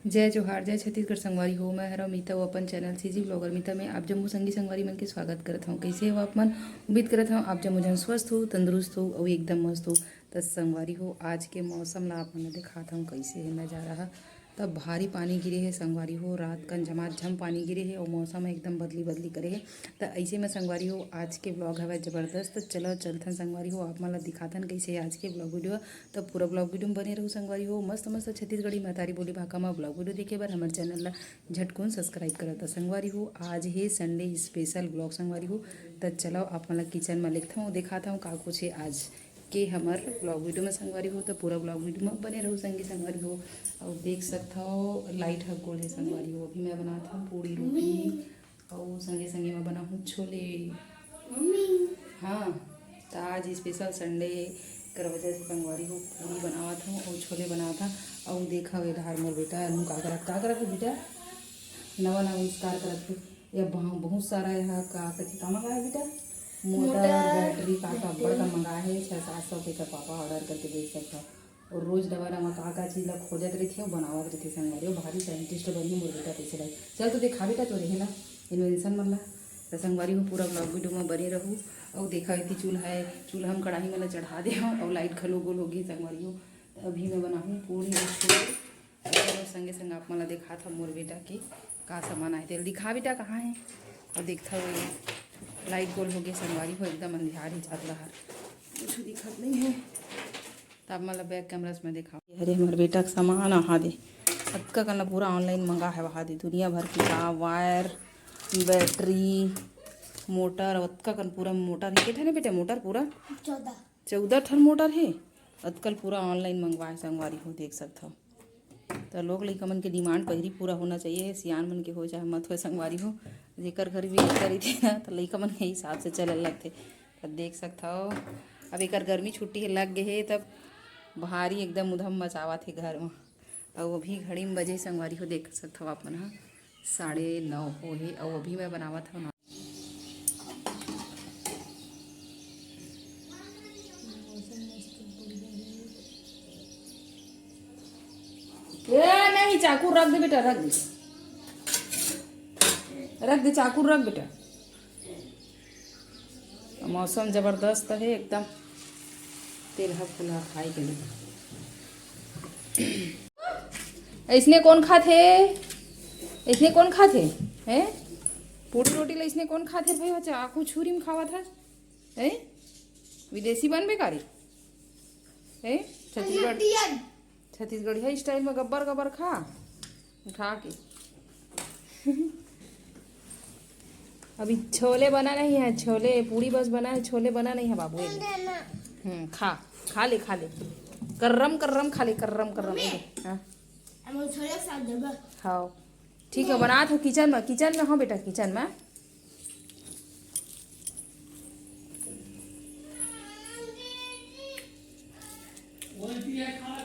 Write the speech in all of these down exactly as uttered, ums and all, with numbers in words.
जय जोहार, जय छत्तीसगढ़ संगवारी हो। मैं हरव मीता, वो अपन चैनल सीजी ब्लॉगर मीता में आप जम्मो संगी संगवारी मन के स्वागत करत हूँ। कैसे हो आप मन? उम्मीद करत हूँ आप जम्मो जन स्वस्थ हो, तंदुरुस्त हो और एकदम मस्त हो। त संगवारी हो, आज के मौसम ला आप मन ला दिखात हूँ कैसे है नजारा ह। तब भारी पानी गिरे है संगवारी हो, रात कन जमात झम पानी गिरे है और मौसम एकदम बदली बदली करे है। त ऐसे में संगवारी हो, आज के ब्लॉग हवय जबरदस्त। चलो चलथन संगवारी हो, आप मन ला दिखाथन कैसे है आज के ब्लॉग वीडियो। तब पूरा ब्लॉग वीडियो में बने रहू संगवारी हो। मस्त मस्त छत्तीसगढ़ी महतारी बोली भाखा में ब्लॉग वीडियो देखे बर हमर चैनल ला झटकुन सब्सक्राइब करत संगवारी हो। आज हे संडे स्पेशल ब्लॉग संगवारी हो। त चलो आप मन ला किचन में लेगथव, दिखात हूँ का कुछ है आज के हमर ब्लॉग वीडियो में संगवारी हो। त पूरा ब्लॉग वीडियो में बने रहू संगी संगवारी हो। और देख सकत हव लाइट ह गोल है संगवारी हो। अभी मैं बनात हूँ पूड़ी रोटी और संगे संगे मैं बनाहूँ छोले। हाँ, त आज स्पेशल संडे कर वजह से संगवारी हो पूड़ी बनावत हूँ और छोले बनावत हूँ। और देखा हुए धार मोर बेटा अनु का करत, का करत है बेटा? नवा नवा आविष्कार करत है। ये बहु-, बहुत सारा यहाँ का कथी का मंगाया बेटा? Motor, motor. बैटरी का का बड़ का मंगाया है, छः सात सौ के का पापा ऑर्डर करके देख सकता। और रोज नवा नवा का का चीज ला खोजत रहिथे अउ बनावत रहिथे संगवारी हो। भारी साइंटिस्ट बनही मोर बेटा तइसे लगे। चल तो देखा बेटा तोरे है ना इन्वेंशन मन ला। त संगवारी हो पूरा ब्लॉग वीडियो में बने रहू। अउ देखा एती चूल्हा है, चूल्हा में कढ़ाई मन ला चढ़ा दे हूँ अउ लाइट घलो गोल हो गई संगवारी हो। त अभी मैं बनाहूँ पूड़ी अउ छोले। अउ संगे संग आप मन ला दिखात हूँ मोर बेटा के का सामान आए तेल दिखा बेटा कहाँ है। और देखता हुए लाइट गोल हो गई संगवारी हो, एकदम अंधियार ही जात रहा, कुछ दिखत नहीं है। त आप मन ला बैक कैमरा से मैं दिखाऊँ। ये हरे हमर बेटा के सामान आहा दे, अतका कन ला पूरा ऑनलाइन मंगा है वहा दे, दुनिया भर के का वायर, बैटरी, मोटर, अतका कन पूरा मोटर है। के ठन है बेटा मोटर पूरा? चौदह। चौदह ठन मोटर है। अतकल पूरा ऑनलाइन मंगवाए संगवारी हो, देख सकत हव। त लोग लइका मन के डिमांड पहिली पूरा होना चाहिए, सियान मन के हो चाहे मत होए संगवारी हो। जेकर घर भी लइका रहिथे ना त लइका मन के हिसाब से चले लगथे। त देख सकत हव अब एकर गर्मी छुट्टी हे लग गे हे तब भारी एकदम उधम मचावत हे घर म। अउ अभी घड़ी म बजे संगवारी हो देख सकत हव आप मन ह साढ़े नौ हो हे अउ अभी मैं बनावत हव ना। ए नहीं, चाकू रख दे बेटा, रख दे, रख दे, चाकू रख बेटा। मौसम जबरदस्त हे एकदम, तेलहा फुलहा खाए के लिए। ऐसने कौन खाथे? ऐसने कौन खाथे? हैं? पूड़ी रोटी ला ऐसने कौन खाथे भाई? वो चाकू छुरी में खावत हे? हैं? विदेशी बनबे का रे? हैं? छत्तीसगढ़, छत्तीसगढ़िया स्टाइल में गब्बर गब्बर खा, उठा के। अभी छोले बना नहीं है, छोले, पूड़ी बस बना है, छोले बना नहीं है बाबू। हम्म, खा, खा ले, खा ले, कर्रम कर्रम खा ले, कर्रम कर्रम। ये दे, हाँ। हम छोले के साथ देबो। हाँ, ठीक है, बनात हो किचन में, किचन में हो बेटा, किचन में।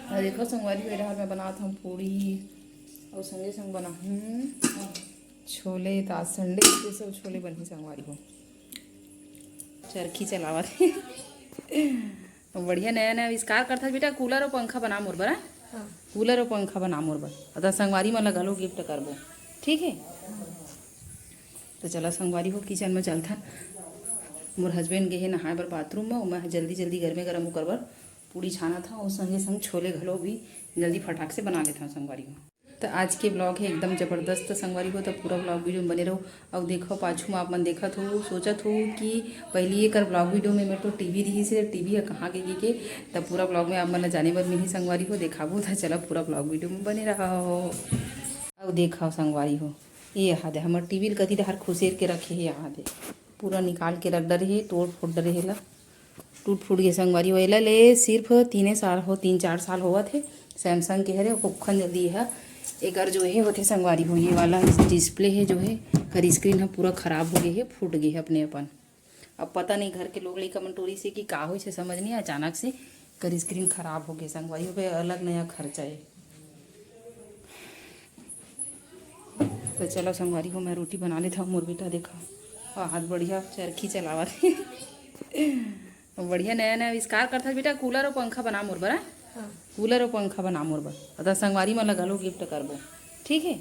अउ देखो संगवारी हो, एडहर मैं बनात हूँ पूड़ी अउ संगे संग बनाहूँ छोले। त आज संडे स्पेशल छोले बनही संगवारी हो। चरखी चलावत हे। बढ़िया नया नया आविष्कार करथस बेटा। कूलर अउ पंखा बना मोर बर, हाँ? हाँ। कूलर अउ पंखा बना मोर बर। अउ त संगवारी मन ल घलो गिफ्ट करबो, ठीक हे? त चला संगवारी हो, किचन म चलथन। मोर हस्बैंड गे हे नहाए बर बाथरूम म, मैं जल्दी जल्दी गरमे गरम ओकर बर पूड़ी छानत हव अउ संगे संग छोले घलो भी जल्दी फटाक से बना लेथन संगवारी हो। त आज के ब्लॉग हे एकदम जबरदस्त संगवारी हो, त पूरा ब्लॉग वीडियो में बने रहो। अउ देखो पाछू म आप मन देखत हो, सोचत हो कि पहिली एकर ब्लॉग वीडियो में मेरे तो टीवी रिहिस हे, टीवी ह कहाँ गे, गे के, त पूरा ब्लॉग में आप मन ल जाने बर मिलही संगवारी हो, देखाबो। त चला पूरा ब्लॉग वीडियो में बने रहो। अउ देखो संगवारी हो, ये हा दे हमर टीवी ल कति डहर खुसेर के रखे हे, यहाँ दे पूरा निकाल के रख डरे हे, तोड़ फोड़ डरे हे ला। टूट फूट गे संगवारी हो, एला ले सिर्फ तीने साल हो, तीन चार साल होवत हे। सैमसंग के हरे, ओखन जल्दी हे। एकर जो हे होथे संगवारी हो, ये वाला डिस्प्ले हे जो हे, कर स्क्रीन ह पूरा खराब हो गे हे, फूट गे हे अपने अपन। अब पता नहीं घर के लोग लइका मन टोरी से कि का होइस हे, समझ नहीं, अचानक से कर स्क्रीन खराब हो गे संगवारी हो, अलग नया खर्चा हे। त चलो संगवारी हो, मैं रोटी बना लेथव। मोर बेटा देखा, आ, हाथ बढ़िया चरखी चलावत हे। बढ़िया नया नया आविष्कार करथस बेटा। कूलर अउ पंखा बना मोर बर, हाँ? हाँ। कूलर अउ पंखा बना मोर बर। अउ त संगवारी मन ल घलो गिफ्ट करबो। ठीक है,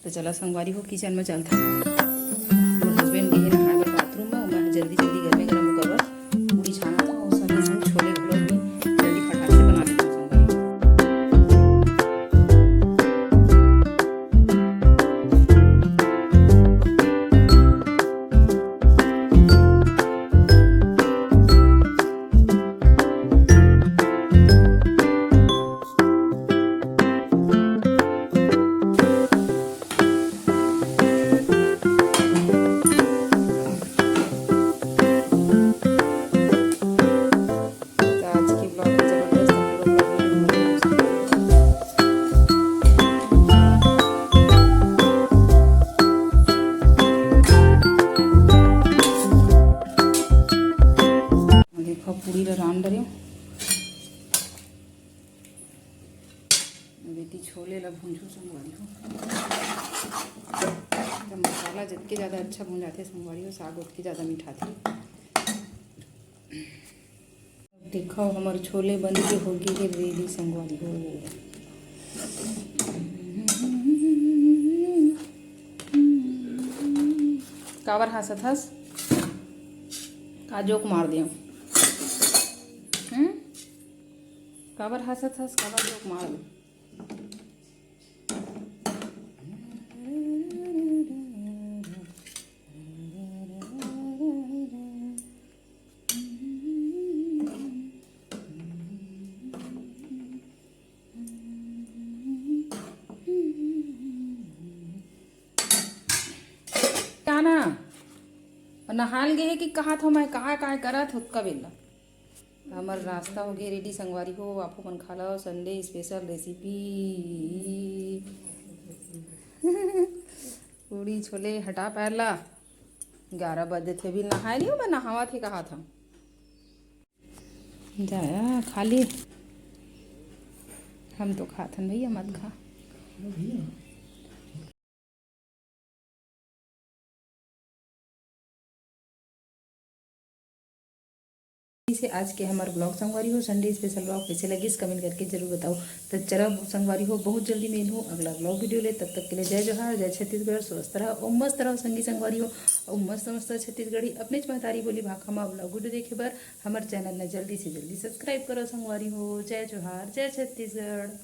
तो चला संगवारी हो, किचन में चलता। मोर हस्बैंड गे हे नहाए बर बाथरूम में, मैं जल्दी जल्दी गरमे गरम ओकर बर पूड़ी छाना था, और संगे संग छोले घलो भी जल्दी फटाक से बना लेता हूँ संगवारी हो। तो आज के vlog में जबरदस्त पूरा vlog में देखो, पूड़ी ला रांध डरे। अब एती छोले ला भूंजहूं संगवारी हो। जब मसाला जतके ज़्यादा अच्छा भूंजाथे संगवारी हो, साग ओतके ज़्यादा मिठाथे। देखो, हमर छोले बन के हो गे हे ready संगवारी हो। काबर हाँसत हस? का joke मार देंव? हम्म? काबर हाँसत हस? काबर joke मार देंव? का ना? नहाल गे हे कि कहाथंव मैं, काय काय करत हों ओतका बेला। हमर नाश्ता हो गे ready संगवारी हो, आपो मन खा लो, Sunday special recipe। पूड़ी छोले हटा पैर ला, ग्यारह बजे थे, अभी नहाए नहीं हो, मैं नहावत हे कहाथंव। जाया खाली, हम तो खाथन भैया, मत खा। इसे आज के हमर vlog संगवारी हो, Sunday special vlog कैसे लगिस comment करके जरूर बताओ। तो चलो संगवारी हो, बहुत जल्दी मिलहूं अगला vlog video ले। तब तक के लिए जय जोहार, जय छत्तीसगढ़, स्वस्थ रहो और मस्त रहो संगी संगवारी हो। और मस्त मस्त छत्तीसगढ़ी अपनेच महतारी बोली भाखा मा vlog video देखे बर हमर channel ला जल्दी से जल्दी subscribe करो संगवारी हो। जय जोहार, जय छत्तीसगढ़।